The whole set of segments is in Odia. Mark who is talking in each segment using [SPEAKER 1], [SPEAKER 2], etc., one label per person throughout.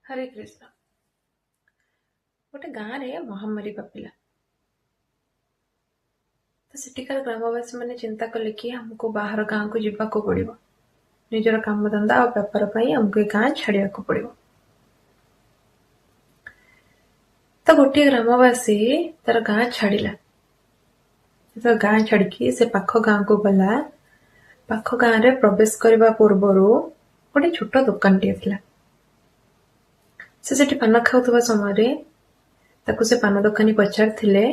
[SPEAKER 1] ହରେ କୃଷ୍ଣ। ଗୋଟେ ଗାଁରେ ମହାମାରୀ ବ୍ୟାପିଲା। ତ ସେଠିକାର ଗ୍ରାମବାସୀ ମାନେ ଚିନ୍ତା କଲେ କି ଆମକୁ ବାହାର ଗାଁକୁ ଯିବାକୁ ପଡିବ, ନିଜର କାମଧନ୍ଦା ଆଉ ବେପାର ପାଇଁ ଆମକୁ ଏ ଗାଁ ଛାଡିବାକୁ ପଡିବ। ତ ଗୋଟିଏ ଗ୍ରାମବାସୀ ତାର ଗାଁ ଛାଡିଲା। ଯେତେବେଳେ ଗାଁ ଛାଡିକି ସେ ପାଖ ଗାଁକୁ ଗଲା, ପାଖ ଗାଁରେ ପ୍ରବେଶ କରିବା ପୂର୍ବରୁ ଗୋଟେ ଛୋଟ ଦୋକାନଟିଏ ଥିଲା। ସେ ସେଠି ପାନ ଖାଉଥିବା ସମୟରେ ତାକୁ ସେ ପାନ ଦୋକାନୀ ପଚାରିଥିଲେ,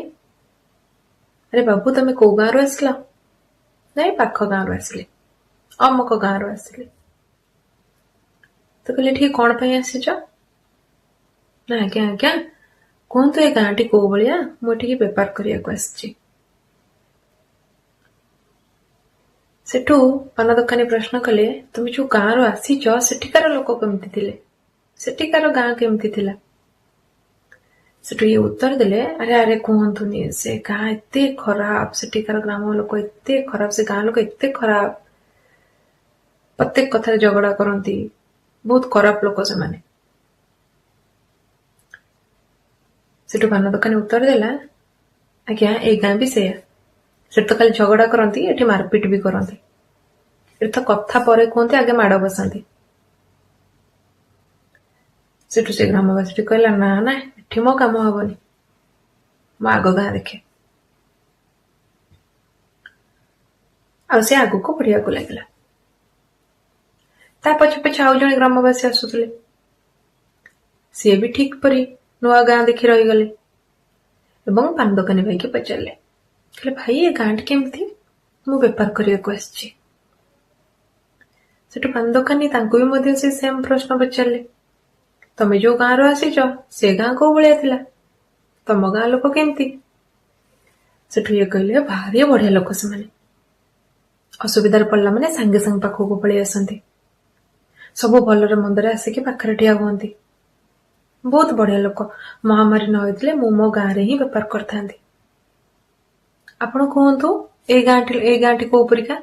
[SPEAKER 1] ଆରେ ବାବୁ, ତମେ କୋଉ ଗାଁରୁ ଆସିଲ? ନାଇଁ, ପାଖ ଗାଁରୁ ଆସିଲି, ଅମୁକ ଗାଁରୁ ଆସିଲି। ତ କହିଲେ, ଏଠିକି କଣ ପାଇଁ ଆସିଛ? ନା, ଆଜ୍ଞା କୁହନ୍ତୁ, ଏ ଗାଁଟି କୋଉ ଭଳିଆ? ମୁଁ ଏଠିକି ବେପାର କରିବାକୁ ଆସିଛି। ସେଠୁ ପାନ ଦୋକାନୀ ପ୍ରଶ୍ନ କଲେ, ତମେ ଯୋଉ ଗାଁରୁ ଆସିଛ ସେଠିକାର ଲୋକ କେମିତି ଥିଲେ, ସେଠିକାର ଗାଁ କେମିତି ଥିଲା? ସେଠୁ ଇଏ ଉତ୍ତର ଦେଲେ, ଆରେ ଆରେ କୁହନ୍ତୁନି, ସେ ଗାଁ ଏତେ ଖରାପ, ସେଠିକାର ଗ୍ରାମ ଲୋକ ଏତେ ଖରାପ, ସେ ଗାଁ ଲୋକ ଏତେ ଖରାପ, ପ୍ରତ୍ୟେକ କଥାରେ ଝଗଡ଼ା କରନ୍ତି, ବହୁତ ଖରାପ ଲୋକ ସେମାନେ। ସେଠୁ ପାନ ଦୋକାନୀ ଉତ୍ତର ଦେଲା, ଆଜ୍ଞା ଏଇ ଗାଁ ବି ସେଇଆ, ସେଠି ତ ଖାଲି ଝଗଡ଼ା କରନ୍ତି, ଏଠି ମାରପିଟ ବି କରନ୍ତି, ଏଠି ତ କଥା ପରେ କୁହନ୍ତି, ଆଗେ ମାଡ଼ ବସାନ୍ତି। ସେଠୁ ସେ ଗ୍ରାମବାସୀଟି କହିଲା, ନା ନା, ଏଠି ମୋ କାମ ହବନି, ମୁଁ ଆଗ ଗାଁ ଦେଖେ। ଆଉ ସେ ଆଗକୁ ବଢିବାକୁ ଲାଗିଲା। ତା ପଛେ ପଛେ ଆଉ ଜଣେ ଗ୍ରାମବାସୀ ଆସୁଥିଲେ। ସିଏ ବି ଠିକ ପରି ନୂଆ ଗାଁ ଦେଖି ରହିଗଲେ ଏବଂ ପାନ ଦୋକାନୀ ଭାଇକି ପଚାରିଲେ, କହିଲେ, ଭାଇ ଏ ଗାଁଟି କେମିତି? ମୁଁ ବେପାର କରିବାକୁ ଆସିଛି। ସେଠୁ ପାନ ଦୋକାନୀ ତାଙ୍କୁ ବି ମଧ୍ୟ ସେ ସେମ୍ ପ୍ରଶ୍ନ ପଚାରିଲେ, ତମେ ଯୋଉ ଗାଁରୁ ଆସିଛ ସେ ଗାଁ କୋଉ ଭଳିଆ ଥିଲା, ତମ ଗାଁ ଲୋକ କେମିତି? ସେଠୁ ଇଏ କହିଲେ, ଭାରି ବଢିଆ ଲୋକ ସେମାନେ, ଅସୁବିଧାରେ ପଡିଲା ମାନେ ସାଙ୍ଗେ ସାଙ୍ଗେ ପାଖକୁ ପଳେଇ ଆସନ୍ତି, ସବୁ ଭଲରେ ମନ୍ଦରେ ଆସିକି ପାଖରେ ଠିଆ ହୁଅନ୍ତି, ବହୁତ ବଢିଆ ଲୋକ। ମହାମାରୀ ନ ହେଇଥିଲେ ମୁଁ ମୋ ଗାଁରେ ହିଁ ବେପାର କରିଥାନ୍ତି। ଆପଣ କୁହନ୍ତୁ ଏଇ ଗାଁଟି କୋଉ ପରିକା,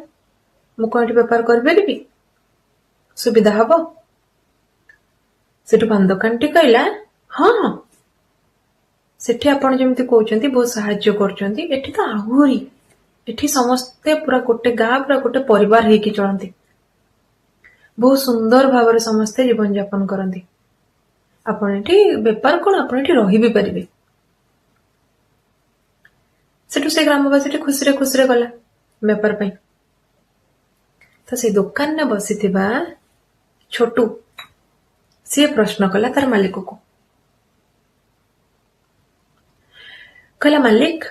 [SPEAKER 1] ମୁଁ କଣ ଏଠି ବେପାର କରିପାରିବି, ସୁବିଧା ହବ? ସେଠୁ ପାନ ଦୋକାନୀଟି କହିଲା, ହଁ ହଁ, ସେଠି ଆପଣ ଯେମିତି କହୁଛନ୍ତି ବହୁତ ସାହାଯ୍ୟ କରୁଛନ୍ତି, ଏଠି ତ ଆହୁରି, ଏଠି ସମସ୍ତେ ପୁରା ଗୋଟେ ଗାଁ, ପୁରା ଗୋଟେ ପରିବାର ହେଇକି ଚଳନ୍ତି, ବହୁତ ସୁନ୍ଦର ଭାବରେ ସମସ୍ତେ ଜୀବନ ଯାପନ କରନ୍ତି। ଆପଣ ଏଠି ବେପାର କଣ, ଆପଣ ଏଠି ରହି ବି ପାରିବେ। ସେଠୁ ସେ ଗ୍ରାମବାସୀଟି ଖୁସିରେ ଖୁସିରେ ଗଲା ବେପାର ପାଇଁ। ତ ସେଇ ଦୋକାନରେ ବସିଥିବା ଛୋଟୁ ସିଏ ପ୍ରଶ୍ନ କଲା ତାର ମାଲିକକୁ, କହିଲା, ମାଲିକ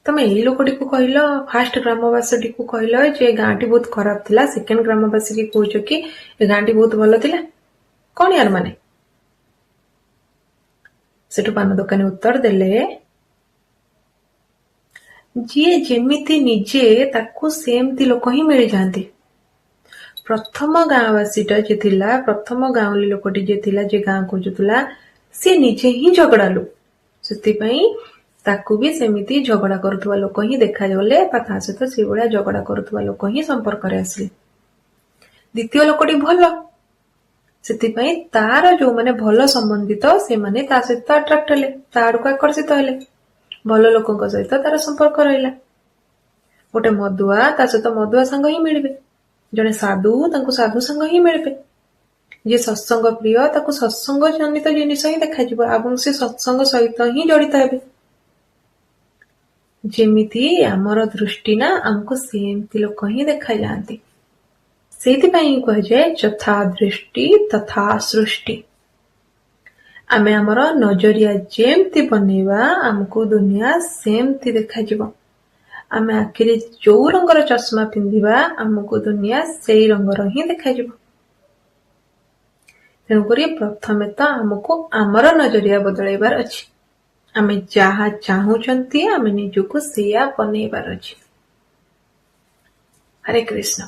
[SPEAKER 1] ତମେ ଏଇ ଲୋକଟିକୁ କହିଲ, ଫାଷ୍ଟ ଗ୍ରାମବାସୀଟିକୁ କହିଲ ଯେ ଗାଁଟି ବହୁତ ଖରାପ ଥିଲା, ସେକେଣ୍ଡ ଗ୍ରାମବାସୀ କହୁଛ କି ଏ ଗାଁଟି ବହୁତ ଭଲ ଥିଲା, କଣ ୟାର ମାନେ? ସେଠୁ ପାନ ଦୋକାନୀ ଉତ୍ତର ଦେଲେ, ଯିଏ ଯେମିତି ନିଜେ ତାକୁ ସେମିତି ଲୋକ ହିଁ ମିଳିଯାଆନ୍ତି। ପ୍ରଥମ ଗାଁବାସୀଟା ଯିଏ ଥିଲା, ପ୍ରଥମ ଗାଉଁଲି ଲୋକଟି ଯିଏ ଥିଲା, ଯିଏ ଗାଁ ଖୋଜୁଥିଲା, ସିଏ ନିଜେ ହିଁ ଝଗଡ଼ାଲୁ, ସେଥିପାଇଁ ତାକୁ ବି ସେମିତି ଝଗଡ଼ା କରୁଥିବା ଲୋକ ହିଁ ଦେଖାଗଲେ ବା ତା ସହିତ ସେଇଭଳିଆ ଝଗଡ଼ା କରୁଥିବା ଲୋକ ହିଁ ସମ୍ପର୍କରେ ଆସିଲେ। ଦ୍ୱିତୀୟ ଲୋକଟି ଭଲ, ସେଥିପାଇଁ ତାର ଯୋଉମାନେ ଭଲ ସମ୍ବନ୍ଧିତ ସେମାନେ ତା ସହିତ ଆଟ୍ରାକ୍ଟ ହେଲେ, ତା ଆଡକୁ ଆକର୍ଷିତ ହେଲେ, ଭଲ ଲୋକଙ୍କ ସହିତ ତାର ସମ୍ପର୍କ ରହିଲା। ଗୋଟେ ମଦୁଆ, ତା ସହିତ ମଦୁଆ ସାଙ୍ଗ ହିଁ ମିଳିବେ, ଜଣେ ସାଧୁ ତାଙ୍କୁ ସାଧୁ ସାଙ୍ଗ ହିଁ ମିଳିବେ, ଯିଏ ସତ୍ସଙ୍ଗ ପ୍ରିୟ ତାକୁ ସତ୍ସଙ୍ଗ ଜନିତ ଜିନିଷ ହିଁ ଦେଖାଯିବ ଏବଂ ସେ ସତ୍ସଙ୍ଗ ସହିତ ହିଁ ଜଡ଼ିତ ହେବେ। ଯେମିତି ଆମର ଦୃଷ୍ଟି ନା, ଆମକୁ ସେମିତି ଲୋକ ହିଁ ଦେଖାଯାଆନ୍ତି। ସେଇଥିପାଇଁ କୁହାଯାଏ ଯଥା ଦୃଷ୍ଟି ତଥା ସୃଷ୍ଟି। ଆମେ ଆମର ନଜରିଆ ଯେମିତି ବନେଇବା ଆମକୁ ଦୁନିଆ ସେମିତି ଦେଖାଯିବ। ଆମେ ଆଖିରେ ଯୋଉ ରଙ୍ଗର ଚଷମା ପିନ୍ଧିବା ଆମକୁ ଦୁନିଆ ସେଇ ରଙ୍ଗର ହିଁ ଦେଖାଯିବ। ତେଣୁକରି ପ୍ରଥମେ ତ ଆମକୁ ଆମର ନଜରିଆ ବଦଳେଇବାର ଅଛି। ଆମେ ଯାହା ଚାହୁଁଛନ୍ତି ଆମେ ନିଜକୁ ସେଇଆ ବନେଇବାର ଅଛି। ହରେ କୃଷ୍ଣ।